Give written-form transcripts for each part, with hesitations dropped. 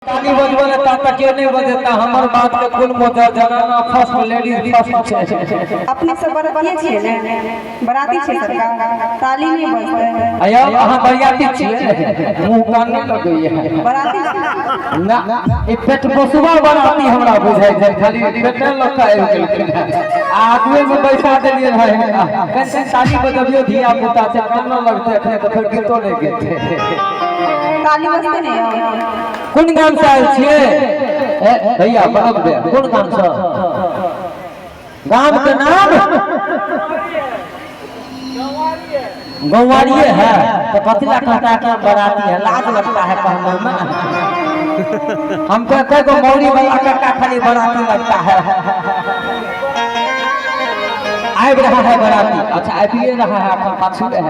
ताली बजबै लए ता तक केओ नहि बजेता। हमर बात के कोन मोजर, जनाना फर्स्ट, लेडीज फर्स्ट छै। अपने सब बरातिए छियै ने? बराती छियै सरकार, ताली नहि बजतै? अयो, अहाँ बरियाती छियै? मुँह कान नहि लगैया। बराती छियै। ना, ई पेट पोसुआ बराती हमरा बुझाइ छै, खाली पेटे लऽ कऽ आबि गेलखिन हेँ। आ आगुए मे बैसा देलियै रहै हिनका। कनि कनि ताली बजबियौ, धिया पुता छै, कानऽ लगतै एखने तऽ फेर गीतो नहि गेतै। ताली बजतै ने यौ? कोन गाम से आयल छियै ए भैया? बनब दे, कोन गाम से? गाम के नाम? गंवारिये है तो कथी ला कहता है कि हम बराती है? लाज लगता है कहने में। हमको कई गो मौरी वाला काका खाली बराती लगता है। आबि रहा है बराती। अच्छा, आबिए रहा है, अपन पाछू है।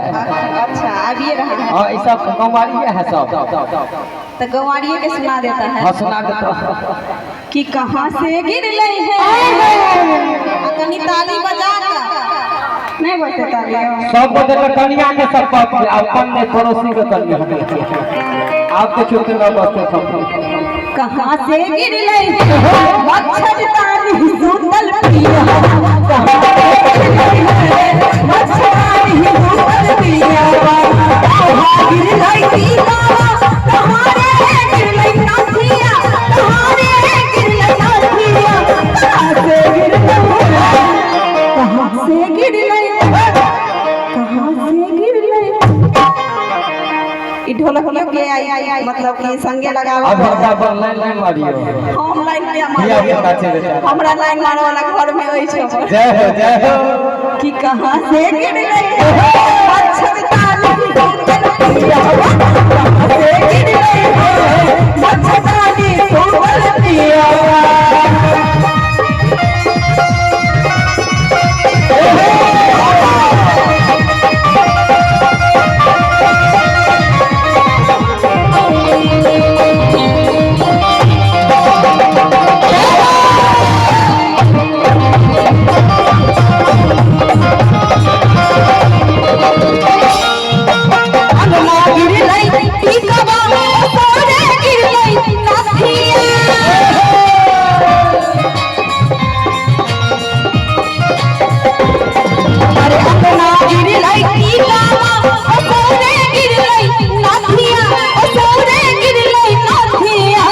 अच्छा, आबिए रहा है। हाँ, ई सब गंवारिये है सब। तो गंवारिये के सुना देता है। हाँ, सुना देता। कि कहाँ से गिरलै है। आ कनी ताली बजा कऽ नहि बजतै ताली? सब गोटे के कनिया के सब पप, अपन ने पड़ोसी के कनिया के। आब देखियो केना बजते सब। कहाँ से गिरलै है मच्छरदानी सुतल पिया, कहाँ से गिरलै है मच्छरदानी सुतल पिया, कहाँ गिरलै टीकावा, कहाँ रे गिरलै नथिया, कहाँ रे गिरलै नथिया, कहाँ से गिरलै, कहाँ से गिरलै, कहाँ से गिरलै। ई ढोलकियो के आई मतलब कि संगे लगाव। अब हमरा पर लाइन नहीं मारियो। हम लाइन किया धिया पुता छै बेचारा। हमरा लाइन मारे वाला घर में अछि हमर। जय हो, जय हो। कि कहाँ से गिरलै मच्छरदानी सुतल पिया, कहाँ से गिरलै मच्छरदानी सुतल पिया। अंगना गिरलै टीकवा, सोरे गिरलै नथिया। अरे अंगना गिरलै टीकवा, सोरे गिरलै नथिया, सोरे गिरलै नथिया।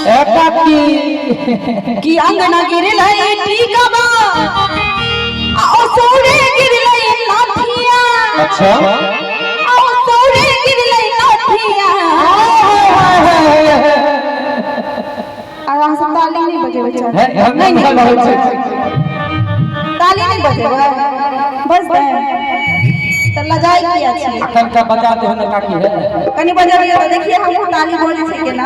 ए काकी। कि अंगना गिरलै टीकवा आ ओ सोरे गिरलै नथिया। आ ओ सोरे गिरलै नथिया। आ अहाँ सब ताली नहि बजेबै? चल। है, हम नहीं रहल छै। ताली नहि बजेबै? बजतै तऽ लजाइ किया छी? अखन का बजा दे ने काकी है। कनि बजबियौ तऽ देखिए हमहूँ ताली बजै छै केना।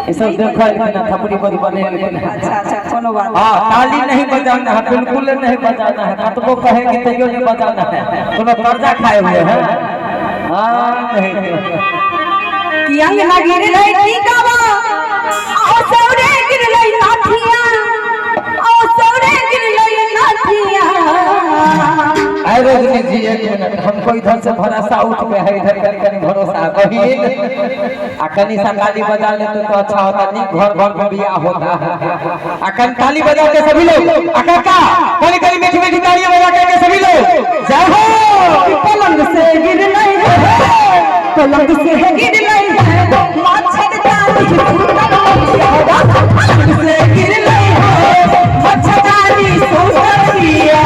ई सब देखो एलखिन, थपड़ी बजबने एलखिन। अच्छा अच्छा, कोनो बात हाँ, ताली नहीं बजाना है, बिल्कुल नहीं बजाना है। कतबो कहेंगे तैयो नहीं बजाना है। कोनो कर्जा खाए हुए हैं? हाँ, नहीं। कि अंगना गिरलै टीकावा आ सौरे गिरलै नथिया, आ सौरे गिरलै नथिया। आए रजनी जी, एक मिनट, हमको इधर से भरोसा उठ गया है, इधर कनी कनी भरोसा। बहिन, आ कनी सा ताली बजा लेते तो अच्छा होता। नहीं, घर घर में बियाह होता है। आ कनी ताली बजा के सभी लोग, आ काका, कनी कनी मीठी मीठी तालियां बजा के सभी लोग, जय हो। पलंग से गिरलै है, पलंग से गिरलै है मच्छरदानी सुतल पिया, पलंग से गिरलै है मच्छरदानी सुतल पिया।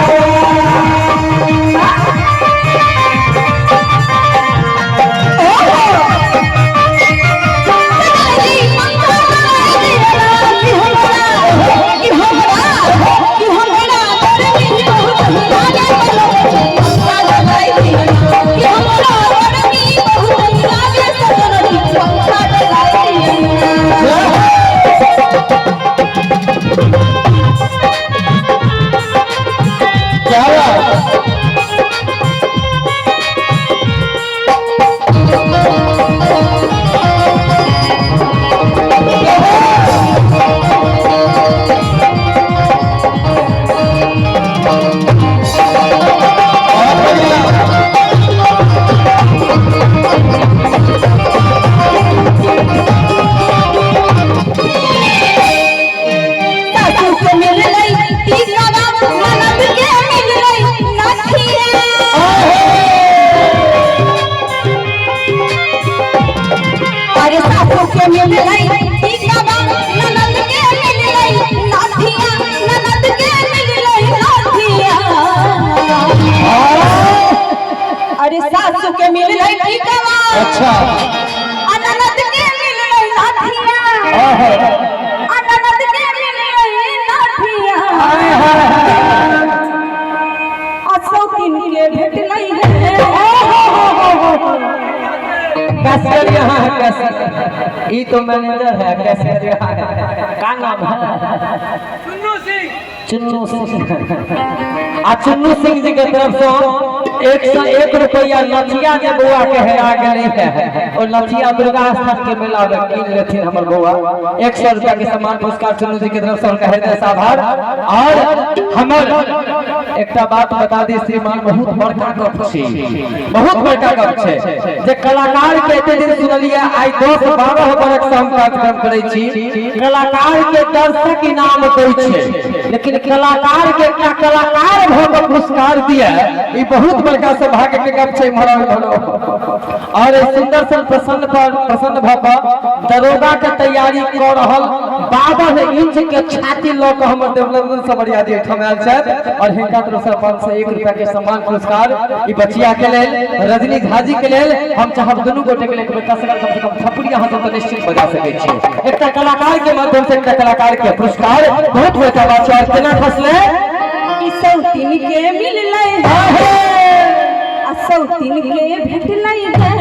कि हमरा गर्मी बहुत लागे, पंखा डोलाई दिया। कि हमरा गर्मी बहुत लागे, सजनरी, पंखा डोलाई दिया। अरे सासू के मिललै टीकवा। अच्छा। आ ननद के मिललै लाठिया। आहा। आ ननद के मिललै लाठिया। हाय हाय। आ सौतीन के भेटलै है। कैशियर यहाँ है, कैशियर। ई तो मैनेजर है, कैशियर यहाँ है। का नाम है? चुन्नू सिंह। चुन्नू सिंह। आ चुन्नू सिंह जी के तरफ से 101 रुपया नथिया जे बउआ के हेरा गेलै है, और नथिया दुर्गा स्थान के मेला में कीन लेथिन हमर बउआ। 100 रुपया के सम्मान पुरस्कार चुन्नू जी के तरफ से, हुनका हृदय से आभार। और हमर एकटा बात बता दी श्रीमान, बहुत बड़का गप छै, बहुत बड़का गप छै जे कलाकार के एते दिन सुनलियै, आइ 10-12 बरख से हम कार्यक्रम करै छी, कलाकार के दर्शक इनाम दै छै, लेकिन कलाकार के एकटा कलाकार भऽ के पुरस्कार दिए, ई बहुत बड़का सौभाग्य के गप छै। भरो भरो। और एहि सुंदर सन प्रसन्न पर प्रसन्न भऽ कऽ दरोगा के तैयारी कऽ रहल 52 इंच के छाती लऽ कऽ हमर देवनंदन समरिया जी एहिठाम आयल छथि और हिनका तरफ से 501 रुपया के सम्मान पुरस्कार ई बचिया के लेल, रजनी झा जी के लेल। हम चाहब दुनू गोटे के लेल एक बेटा कम से कम थप्पड़ी अहाँ सब तऽ निश्चित बजा सकै छी। एकटा कलाकार के माध्यम से एकटा कलाकार के पुरस्कार बहुत बड़का बात छै। और केना खसलै? कि सौतीन के मिललै है, आ सौतीन के भेटलै है।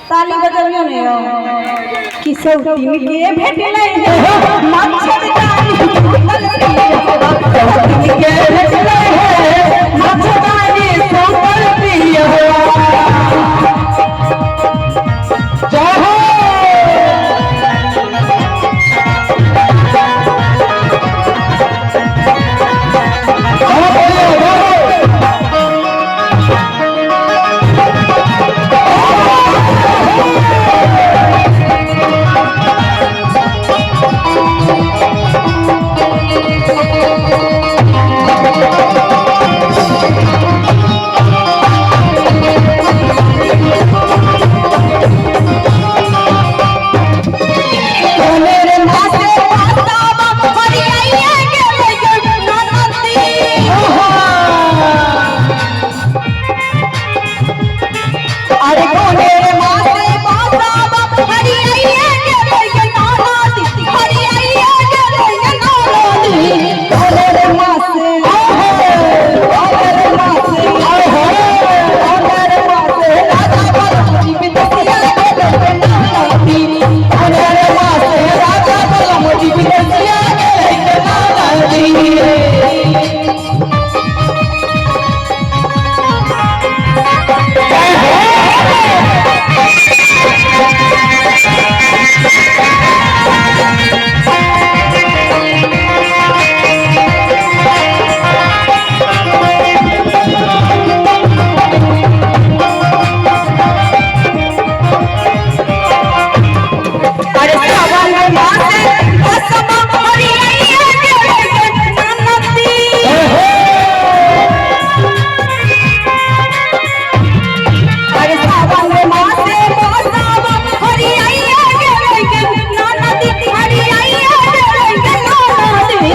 ताली बजबियो ने यौ। कि सौतीन के भेटलै है मच्छरदानी सुतल पियवा। सौतीन के भेटलै है मच्छरदानी सुतल पियवा। जय हो। बहुत बढ़िया, बहुत। मेरे मासे पातावा हरियाइए गेलै ननदी। अरे कोनेर मासे पातावा हरियाइए गेलै ननदी, हरियाइए गेलै ननदी। कोनेर मासे, कोनेर मासे, कोनेर मासे राजा बलम विदेशिया गेलै ननदी। कोनेर मासे राजा बलम विदेशिया गेलै ननदी। अरे सावन मासे बसमा हरियाइए गेलै ननदी। अरे सावन मासे बसमा हरियाइए गेलै ननदी, हरियाइए गेलै ननदी।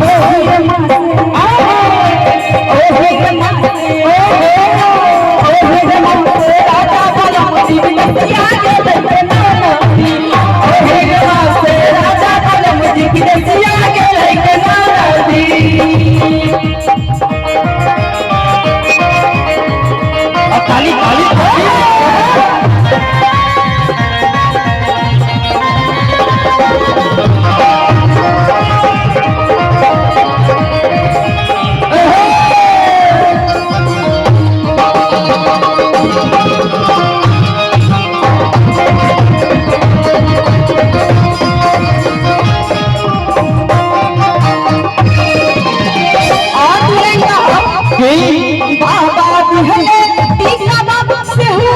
ओहे मासे, ओहे मासे, ओहे मासे राजा बलम विदेशिया गेलै ननदी। ओहे मासे राजा बलम विदेशिया गेलै ननदी। और ताली ताली ताली। और दुल्हन का बाबा दुल्हन टीका बाबा से हुआ।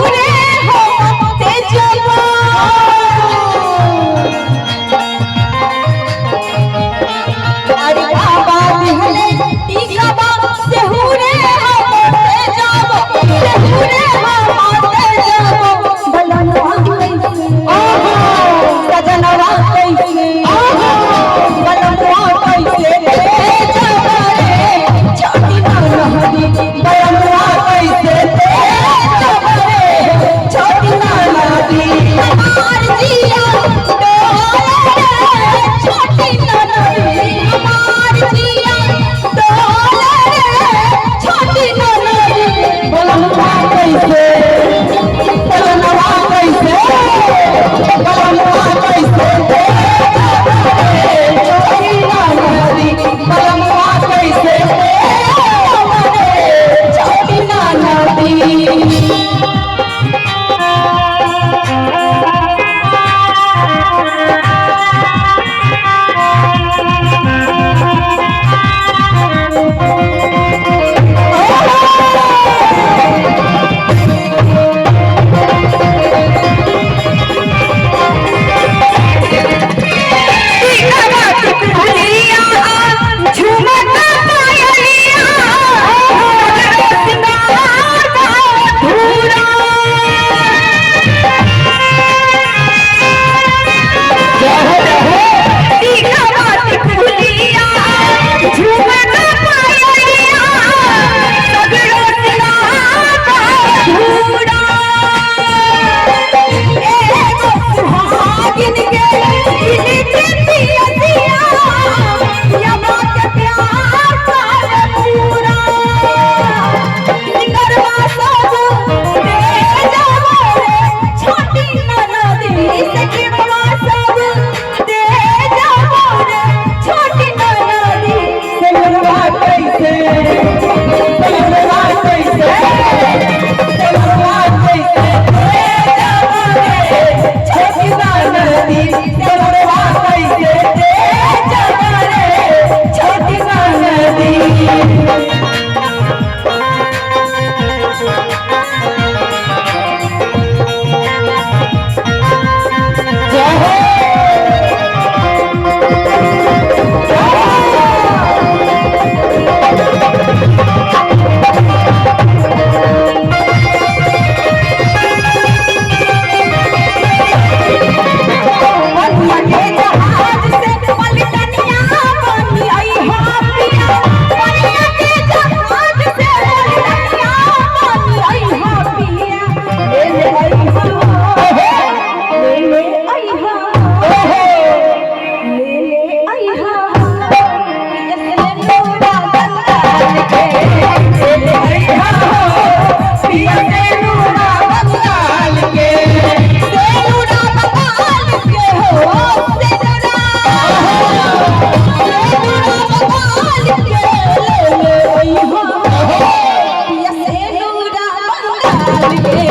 बंगाल के,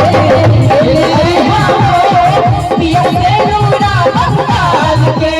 ले ले हो पिया से नूरा बंगाल के।